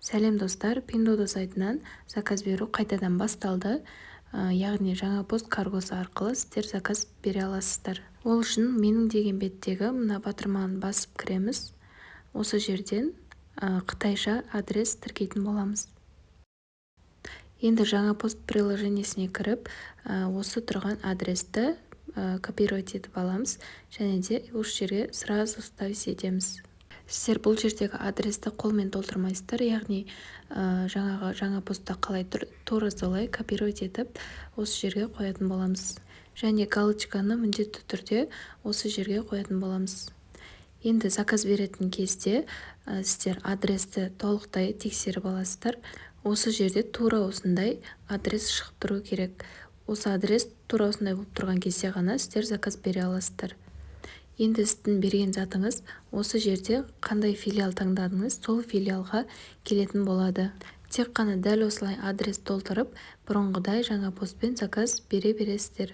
Сәлем, достар! Пиндуодуо сайтынан заказ беру қайтадан басталды, яғни Жаңа Пост каргосы арқылы сіздер заказ бере аласыздар. Ол үшін «Менің» деген беттегі мына батырманы басып кіреміз. Осы жерден қытайша адрес тіркейтін боламыз. Енді Жаңа Пост приложениесіне кіріп, осы тұрған адресті копировать етіп аламыз және де осы жерге сразу вставить етеміз. Сіздер бұл жердегі адресті қолмен толтырмайсыздар, яғни жаңағы Жаңа Постта қалай тұр, тура солай копировать етіп, осы жерге қоятын боламыз және галочканы міндетті түрде осы жерге қоятын боламыз. Енді заказ беретін кезде сіздер адресті толықтай тексеріп аласыздар. Осы жерде тура осындай адрес шығып тұру керек. Осы адрес тура осындай болып тұрған кезде ғана сіздер заказ бере аласыздар. Енді сіздің берген затыңыз осы жерде қандай филиал таңдадыңыз, сол филиалға келетін болады. Тек қана дәл осылай адрес толтырып, бұрынғыдай Жаңа Постпен заказ бере бересіздер.